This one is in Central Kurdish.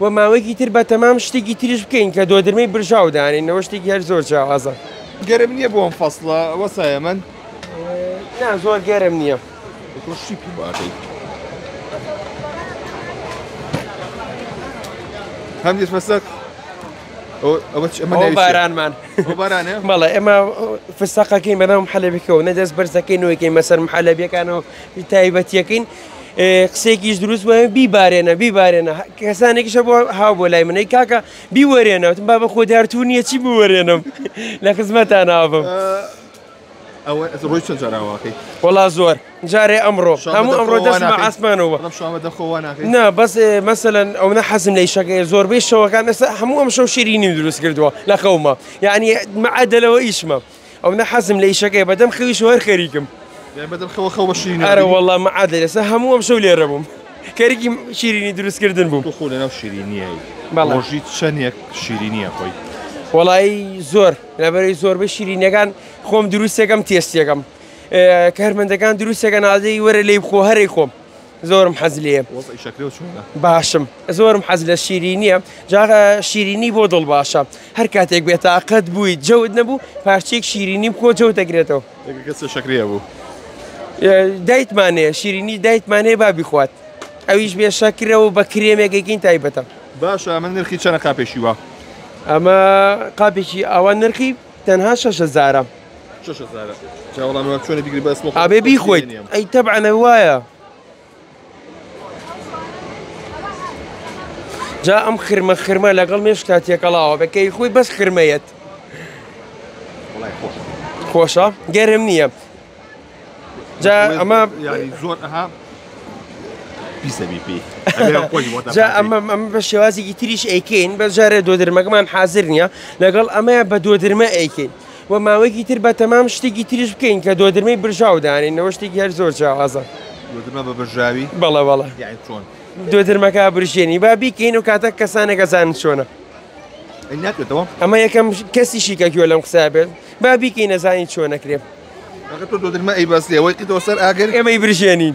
و ماوەیەکی تر بە تەمام شتێکی تریش بکەین کە دۆدرمەی برژاو دانێینەوە، شتێکی هەر زۆر جیاوازە. گەرم نییە بۆ ئەم فەسڵە وەسایە من؟ نا زۆر گەرم نییە. تۆ شتی پێ باکەی. هەندێک فەسەق ئەوە ئەمە ئەوە بارانمان. ئەوە بارانە؟ بەڵێ ئێمە فستەقەکەین بەناو محەلەبیەکەوە، نە دەست بەرزەکەین نەوەکەین بەسەر محەلەبیەکانەوە تایبەتیەکەین. قسەیەکیش دروست بووە بیبارێنە بیبارێنە کەسانێکیشە بۆ هاو بۆ لای منەی کاکە بیوەرێنە وتم بابە خۆ دیارتوو نییە چی بوەرێنم لە خزمەتان نابم. ئەوە ڕۆی چەند جار ئاواکەی؟ وەڵا زۆر جارێ ئەمڕۆ هەموو ئەمڕۆ دەستمە ئاسمانەوە نا بەس مەسەلەن ئەو نە حەزم لە ئیشەکەی زۆربەی شەوەکان ئێستا هەموو ئەم شەو شیرینیم دروست کردووە لە خەومە یعنی مەعادەلەوە ئیشمە ئەو نە حەزم لە ئیشەکەی بەدەم خەویش هەر خەریکم. بەدەم خەوە خەو بە شیرینی. ئەرە وەڵا مەعادە ئێستا هەموو ئەم شەو لێرە بووم کەریکی شیرینی دروستکردن بووم. تۆ خۆ لەناو شیرینیەی ڕۆژی چەندێک شیرینیە خۆی؟ وەڵایی زۆر لەبەرەی زۆربەی شیرینیەکان خۆم دروستەکەم تێستێکەم کارمەندەکان دروستەکە نادەی وەرە لێی بخۆ هەرەی خۆم زۆرم حەز لێیە. وەزعی شەکرەوە چۆنە؟ باشم زۆرم حەز لە شیرینیە جا شیرینی بۆ دڵ باشە هەر کاتێک بێتاقەت بووی جەوت نەبوو پارچەیەک شیرینی بخۆ جەوت دەگرێتەوە. کەسە شەکرەیە بوو؟ دایتمان هەیە شیرینی دایتمان هەیە با بیخوات ئەویش بێ شەکرە و بە کرێمێکێکین تایبەتە. باشە ئەمە نرخی چەنە قاپێکی وا؟ ئەمە قاپێکی ئاوا نرخی تەنها 6000ە. 6000ە جا وەڵام چۆنە بیگری بەس ئابێ بیخۆیت ئەی تەبعەن وایە. جا ئەم خرمە خرمە لەگەڵ مێشکتا تێکەڵاوە بە کەی خۆی بەس خرمەیەت. خۆشە گەرم نییە. جا ئەمە زۆر ئەها جا ئەمە ئەمە بە شێوازێکی تریش ئەیکەین بە جارێ دۆدرمەکەمان حاضر نییە لەگەڵ ئەمەیە بە دۆدرمە ئەیکەین و ماوەیەکی تر بە تەمام شتێکی تریش بکەین کە دۆدرمەی برژاو دانێینەوە شتێکی هەر زۆر جیاوازە. دۆدرمە بە برژاوی؟ بەڵێ بەڵێ. یعنی چۆن؟ دۆدرمەکە برژێنی با بیکەین و کاتە کەسانێک ئەزانن چۆنە. ناکرێتەوە؟ ئەمە یەکەم کەسیشی کە گوێ لەم قسە بێت با بیکەین ئەزانین چۆن ئەکرێ. ئەگەر تۆ دۆدرمە ئەی بەس لێوەی قیتەوە سەر ئاگر ئێمەی برژێنین.